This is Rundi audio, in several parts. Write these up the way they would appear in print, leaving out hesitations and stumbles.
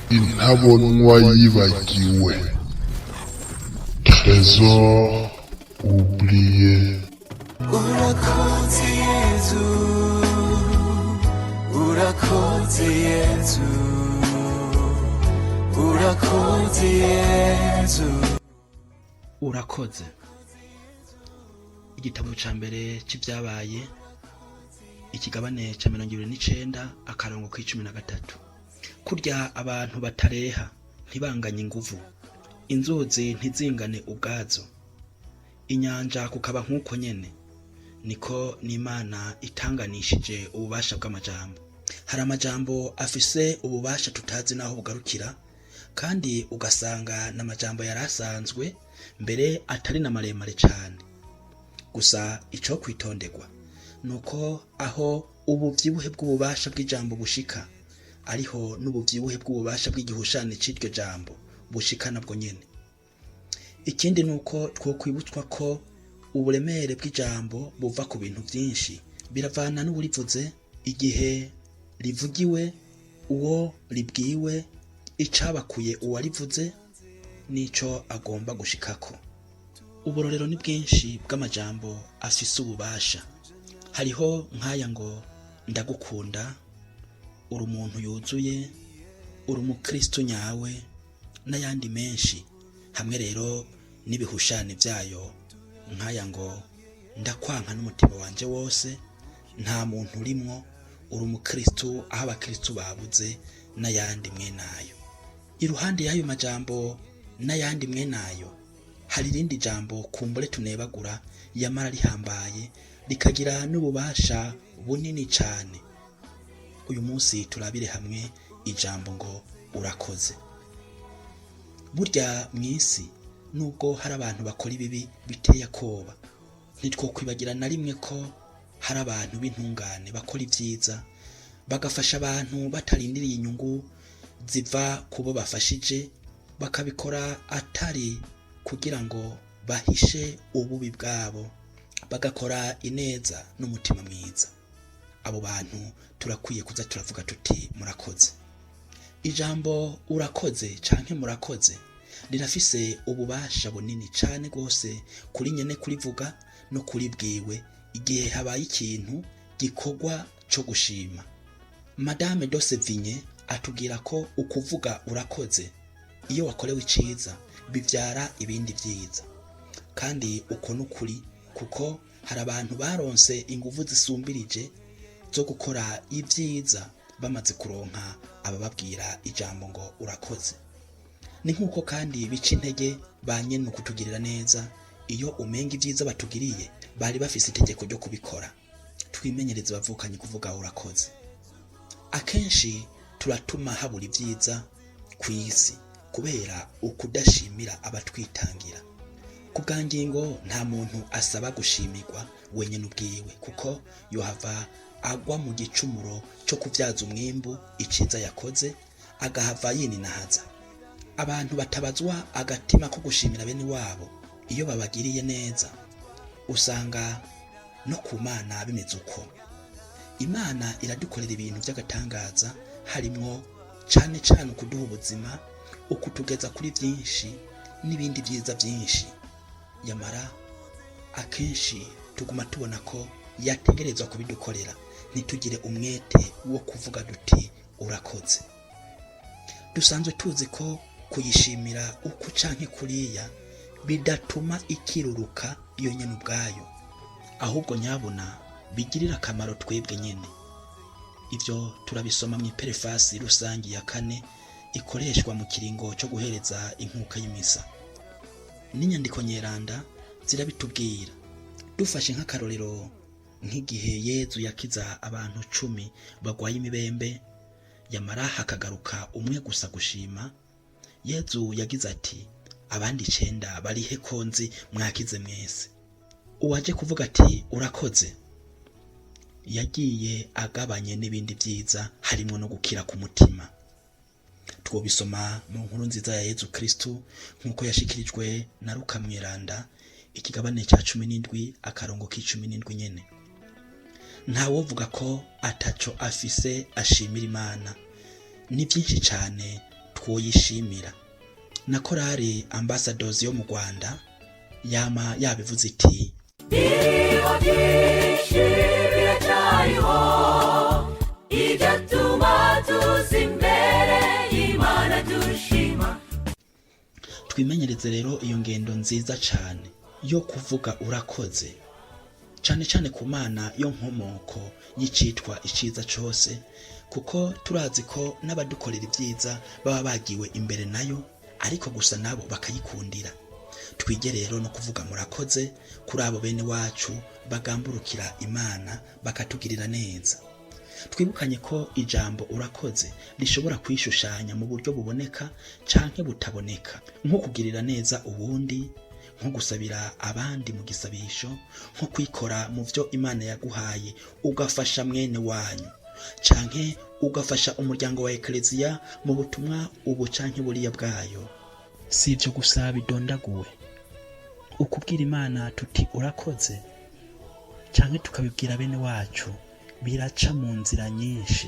Intabonwa yibagiwe, Trésor oublié. Urakoze Yezu, urakoze Yezu, urakoze Yezu. Urakoze. Igitabo ca mbere c'Ivyabaye, ikigabane ca 29, akarongo k'13. Kurya abantu batareha ntibanganye inguvu, inzuzi ntizingane ubwazo, inyanja kukaba nk'uko nyene, niko n'Imana itanganishije ububasha bw'amajambo. Hari amajambo afise ububasha tutazi n'aho bugarukira, kandi ugasanga n'amajambo yari asanzwe, mbere atari na maremare cane. Gusa ico kwitonderwa nuko aho ubuvyibuhe bw'ububasha bw'ijambo bushika, ariho n'ubuvyibuhe bw'ububasha bw'igihushane c'iryo jambo bushika nabwo nyene. Ikindi nuko twokwibutswa ko uburemere bw'ijambo buva ku bintu vyinshi, biravana n'uwurivuze, igihe rivugiwe, uwo ribwiwe, icabakuye uwarivuze n'ico agomba gushikako. Uburorero ni bwinshi bw'amajambo afise ububasha. Hariho nk'aya ngo "Ndagukunda", "Uri umuntu yuzuye", "Uri umukristo nyawe", n'ayandi menshi, hamwe rero n'ibihushane vyayo nk'aya ngo "Ndakwanka n'umutima wanje wose", "Nta muntu urimwo", "Uri umukristo aho abakristo babuze", n'ayandi mwenayo. Iruhande y'ayo majambo n'ayandi mwenayo, hari irindi jambo kumbure tunebagura, yamara rihambaye, rikagira n'ububasha bunini cane. Uyu munsi turabire hamwe ijambo ngo "Urakoze". Burya mw'isi, nubwo hari abantu bakora ibibi biteye akoba, ntitwokwibagira na rimwe ko hari abantu b'intungane bakora ibyiza, bagafasha abantu batarindiriye inyungu ziva ku bo bafashije, bakabikora atari kugira ngo bahishe ububi bwabo, bagakora ineza n'umutima mwiza. Abo bantu turakwiye kuza turavuga tuti "Murakoze". Ijambo "urakoze" canke "murakoze" rirafise ububasha bunini cane rwose kuri nyene kurivuga no kuribwiwe igihe habaye ikintu gikorwa co gushima. Madame de Sévigné atubwira ko ukuvuga "urakoze" iyo wakorewe iciza bivyara ibindi vyiza. Kandi uko n'ukuri, kuko hari abantu baronse inguvu zisumbirije zo gukora ibyiza bamaze kuronka abababwira ijambo ngo "Urakoze". Ni nk'uko kandi bica intege ba nyene kutugirira neza iyo umenga ibyiza batugiriye bari bafise itegeko ryo kubikora. Twimenyereze, bavukanye, kuvuga "urakoze". Akenshi turatuma habura ibyiza ku isi kubera ukudashimira abatwitangira. Ku bwa ngingo, nta muntu asaba gushimirwa wenyine ubwiwe, kuko yohava agwa mu gicumuro cyo kubyaza umwimbu iciza yakoze, agahava yininahaza. Abantu batabazwa agatima ko gushimira bene wabo iyo babagiriye neza, usanga no ku Mana bimeze uko. Imana iradukorera ibintu by'agatangaza, harimwo cane cane ukuduha ubuzima, ukutugeza kuri byinshi n'ibindi byiza byinshi. Yamara akenshi tuguma tubona ko yategerezwa kubidukorera, ntitugire umwete wo kuvuga duti "Urakoze". Dusanzwe tuzi ko kuyishimira uku canke kuriya bidatuma ikiruruka iyo nyene ubwayo, ahubwo nyabuna bigirira akamaro twebwe nyene. Ivyo turabisoma mu iperefasi rusangi ya kane ikoreshwa mu kiringo cyo guhereza inkuka y'imisa, n'inyandiko nyeranda zirabitubwira. Dufashe nk'akarorero nk'igihe Yezu yakiza abantu 10 bagwaye imibembe, yamara hakagaruka umwe gusa gushima, Yezu yagize ati: "Abandi icenda barihe, ko nzi mwakize mwese?" Uwaje kuvuga ati "Urakoze" yagiye agabanye n'ibindi byiza, harimo no gukira ku mutima. Twobisoma mu Nkuru Nziza ya Yezu Kristu nk'uko yashikirijwe na Luka Mweranda, ikigabane cya 17, akarongo k'17 nyene. Ntawovuga ko ataco afise ashimira Imana. Ni byinshi cane. twoyishimira. Na korali Ambassadors yo mu Rwanda yama yabivuze iti: Biriho byinshi, biracyariho ibyatuma tuza imbere y'Imana dushima. Twimenyereze rero iyo ngendo nziza cane yo kuvuga urakoze, cane cane ku Mana yo nkomoko y'icitwa iciza cose, kuko turazi ko n'abadukorera ibyiza baba bagiwe imbere nayo, ariko gusa nabo bakayikundira. Twige rero no kuvuga murakoze kuri abo bene wacu bagamburukira Imana bakatugirira neza. Twibukanye ko ijambo urakoze rishobora kwishushanya mu buryo buboneka canke butaboneka, nko kugirira neza uwundi, nko gusabira abandi mu gisabisho, nko kwikora mu vyo Imana yaguhaye ugafasha mwene wanyu, canke ugafasha umuryango wa Ekleziya mu butumwa ubu canke buriya bwayo. Si ivyo gusa bidondaguwe. Ukubwira Imana tuti urakoze, canke tukabibwira bene wacu, biraca mu nzira nyinshi,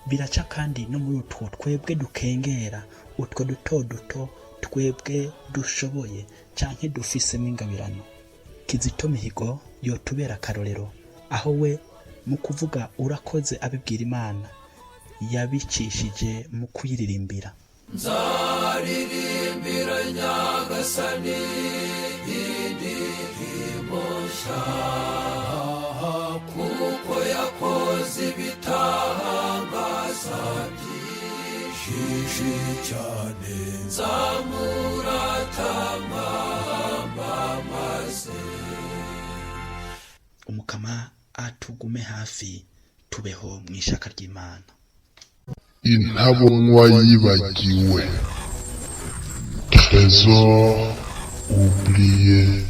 biraca kandi no muri utwo twebwe dukengera, utwo duto duto twebwe dushoboye canke dufisemo ingabirano. Kizito Mihigo yotubera akarorero, aho we mu kuvuga urakoze abibwira Imana yabicishije mu kuyiririmbira. Nzaririmbira Nyagasani indirimbo nshya, kuko yakoze ibitangaza byinshi cyane. Nzamuratama maze. Umukama atugume hafi, tubeho mu ishaka ry'Imana. Intabonwa yibagiwe. Trésor oublié.